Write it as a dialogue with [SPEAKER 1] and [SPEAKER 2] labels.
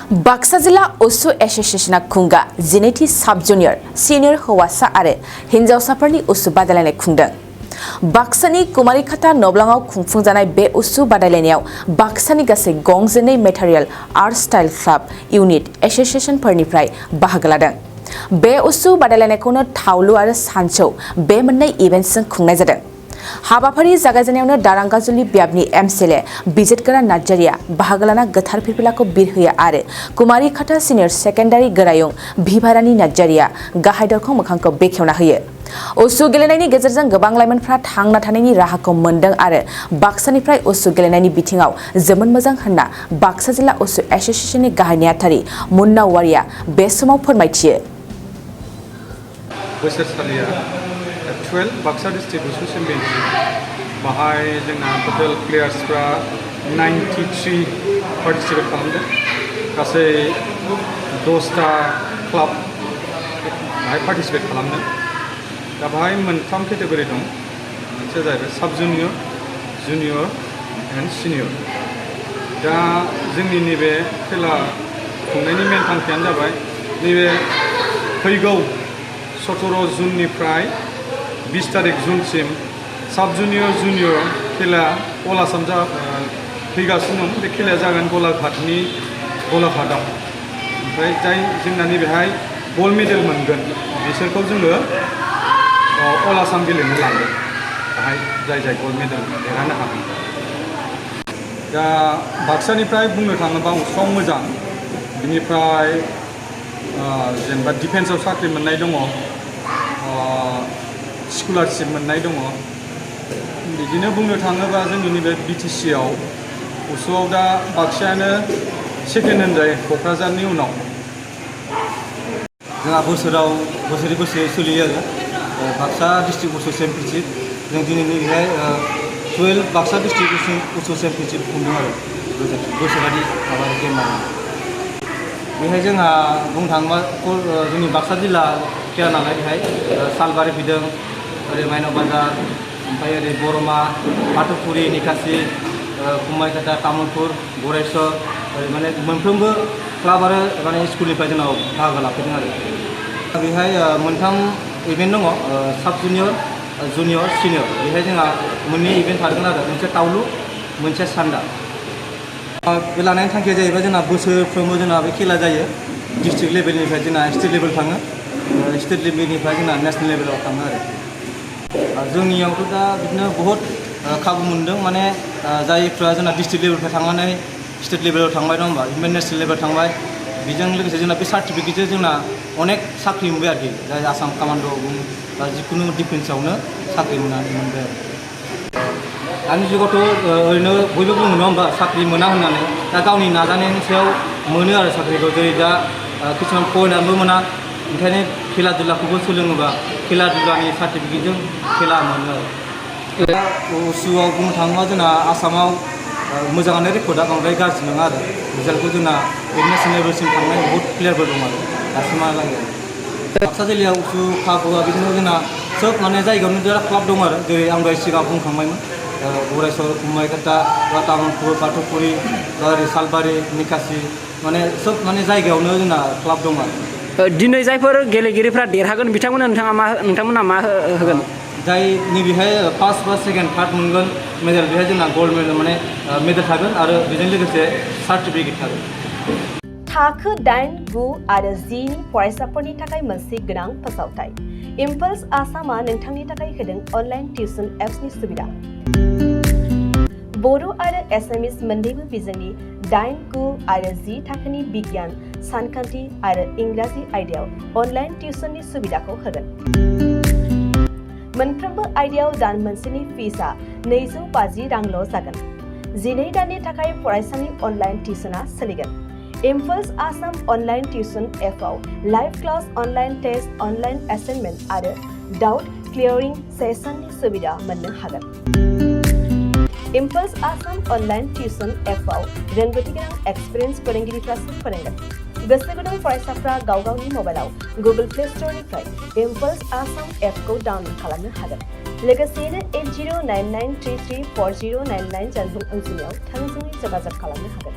[SPEAKER 1] बाक्सा जिल्ला उसु एसोसिएशना खुंगा जिनैथि साब जुनियर सिनियर हौवासा आरो हिनजावसाफोरनि उसु बादायलायनाय खुंदों। बाक्सानि कुमारिखाता नब्लाङाव खुंफुंजानाय बे उसु बादायलायनायाव बाक्सानि गासै गंजिनै मेटारियेल आर्ट स्टाइल क्लाब इउनिट एसोसिएशनफोरनिफ्राय बाहागो लादों। बे उसु बादायलायनायखौनो थावलु आरो सानसौ बे मोननै इभेन्टजों खुंनाय जादों। हाबाफारि जागायजेननायावनो दारांगाजुलि बियाबनि एमसिएलए बिजितगोरा नार्जारिया बाहागो लाना गोथार फिरफिलाखौ बिरहोयो आरो कुमारिखाता सिनियर सेकेन्डारि गोरायुं भिभारानि नार्जारिया गाहाय दरखं मोखांखौ बेखेवना होयो। उसु गेलेनायनि गेजेरजों गोबां लाइमोनफ्रा थांना थानायनि राहाखौ मोनदों आरो बाक्सानिफ्राय उसु गेलेनायनि बिथिङाव जोबोद मोजां होनना बाक्सा जिल्ला उसु एसोसिएशननि गाहाय नेहाथारि मुन्ना औवारिया बे समाव फोरमायथियो।
[SPEAKER 2] बोसोरसालिया 12 बाक्सा डिस्ट्रिक्ट उसु चेम्पियनशिप बाहाय जोंना टोटल प्लेयार्सफ्रा 93 पार्टिसिपेट खालामदों। गासै 10टा क्लाब बाहाय पार्टिसिपेट खालामदों। दा बाहाय मोनथाम केटेगरि दं। मोनसेया जाहैबाय साब जुनियर, जुनियर एन्ड सिनियर। दा जोंनि नैबे खेला खुंनायनि मेन थांखियानो जाबाय नैबे फैगौ 17 जुननिफ्राय 20 तारिख जुनसिम साब जुनियर जुनियर खेला अल आसाम फैगासिनो दं। बे खेलाया जागोन गलाघाटआव। ओमफ्राय जाय जोंना नैबेहाय गल्ड मेडेल मोनगोन बिसोरखौ जोङो अल आसाम गेलेनो लांगोन। बाहाय जाय गल्ड मेडेल देरहानो हागोन। दा बाक्सानिफ्राय बुंनो थाङोबा उसुआव मोजां। बिनिफ्राय जेनेबा डिफेन्सआव साख्रि मोननाय दङ, स्कलारशिप मोननाय दङ। बिदिनो बुंनो थाङोबा जोंनि नैबे बिटिसि आव उसुआव दा बाक्सायानो सेकेन्ड होनजायो क'क्राझारनि उनाव।
[SPEAKER 3] जोंहा बोसोराव बोसोरै सोलियो आरो बाक्सा डिस्ट्रिक्ट उसु चेम्पियनशिप। जों दिनैनि बेहाय 12 बाक्सा डिस्ट्रिक्ट उसु चेम्पियनशिप खुंदों आरो बोसोरारि माबा गेम आरो बेहाय जोंहा बुंनो थाङोबा जोंनि बाक्सा जिल्ला खेला नालाय बेहाय सालबारि फैदों, ओरै माइनाव बाजार, ओमफ्राय ओरै बरमा, बाथौफुरि, निकासि, कुमारिखाता, तामुलपुर, गरेस्वर ओरै माने मोनफ्रोमबो क्लाब आरो माने स्कुलनिफ्राय जोंनाव बाहागो लाफैदों आरो बेहाय मोनथाम इभेन्ट दङ, साब जुनियर, जुनियर, सिनियर। बेहाय जोंहा मोननै इभेन्ट थागोन आरो मोनसे तावलु, मोनसे सान्दा। बे लानायनि थांखिया जाहैबाय जोंना बोसोरफ्रोमबो जोंना बे खेला जायो। डिस्ट्रिक्ट लेभेलनिफ्राय जोंना स्टेट लेभेल थाङो, स्टेट लेभेलनिफ्राय जोंना नेसनेल लेभेलाव थाङो आरो जोंनियावथ' दा बिदिनो बहुद खाबु मोनदों। माने जायफ्रा जोंना डिस्ट्रिक्ट लेभेलनिफ्राय थांनानै स्टेट लेभेलाव थांबाय नङा होमबा, ओमफ्राय नेसनेल लेभेलाव थांबाय। बेजों लोगोसे जोंना बे सार्टिफिकेटजों जोंना अनेक साख्रि मोनबाय आरोखि। जाय आसाम कामान्ड' बा जिखुनु डिफेन्सआवनो साख्रि मोनबाय आरो दानि जुगावथ' ओरैनो बयबो बुङो नङा होमबा साख्रि मोना होननानै। दा गावनि नाजानायनि सायाव मोनो आरो साख्रिखौ। जेरै दा किसुमान फरायनानैबो मोना, ओंखायनो खेला दुलाखौबो सोलोङोबा खेला दुलानि सार्टिफिकेटजों खेला मोनो आरो दा उसुआव बुंनो थाङोबा जोंना आसामाव मोजाङानो रेकर्डआ बांद्राय गाज्रि नङा आरो रिजाल्टखौ जोंना नेसनेल लेभेलसिम थांनाय बहुत प्लेयारफोर दं आरो दासिमहालागै। बाक्सा जिल्लायाव उसु खाबुआ बिदिनो जोंना सोब माने जायगायावनो बिराद क्लाब दं आरो जेरै आं दहाय सिगाङाव बुंखांबायमोन गरेस्वर, कुमारिखाता, तामुलपुर, बाथौफुरि, ओरै सालबारि, निकासि माने सोब माने जायगायावनो जोंना क्लाब दं आरो
[SPEAKER 4] दिनै जायफोर गेलेगिरिफ्रा देरहागोन नोंथांमोना मा होगोन?
[SPEAKER 3] जाय नैबेहाय फार्स्ट बा सेकेन्ड थार्ड मोनगोन मेडेल बेहाय जोंना गल्ड मेडेल माने मेडेल थागोन आरो बेजों लोगोसे सार्टिफिकेट थागोन।
[SPEAKER 5] थाखो 8, 9 आरो 10 फरायसाफोरनि थाखाय मोनसे गोनां फोसावथाय। इम्पल्स आसामा नोंथांनि थाखाय होदों अनलाइन टिउसन एप्सनि सुबिदा। बर' आरो एसामिस मोन्नैबो बिजोंनि 8, 9 आरो 10 थाखोनि बिगियान, सानखान्थि आरो इंराजि आयदायाव अनलाइन टिउसननि सुबिदाखौ होगोन। मोनफ्रोमबो आयदायाव दान मोनसेनि फिसआ 250 रांल' जागोन। 12 दाननि थाखाय फरायसानि अनलाइन टिउसना सोलिगोन। इम्पल्स आसाम अनलाइन टिउसन एपआव live class, online test, online assignment आरो डाउट क्लियारिं सेसननि सुबिदा मोननो हागोन। इम्पल्स आसाम अनलाइन टिउसन एपआव रोंगौथि गोनां एक्सपिरियेन्स फोरोंगिरिफ्रासो फोरोंगोन। गोसो गुदुं फरायसाफ्रा गाव गावनि मबाइलाव गुगल प्ले स्ट'रनिफ्राय इम्पल्स आसाम एपखौ डाउनल'ड खालामनो हागोन। लोगोसेयैनो 8099334099 जानबुं अनजिमायाव थोंजोङै जगाजग खालामनो हागोन।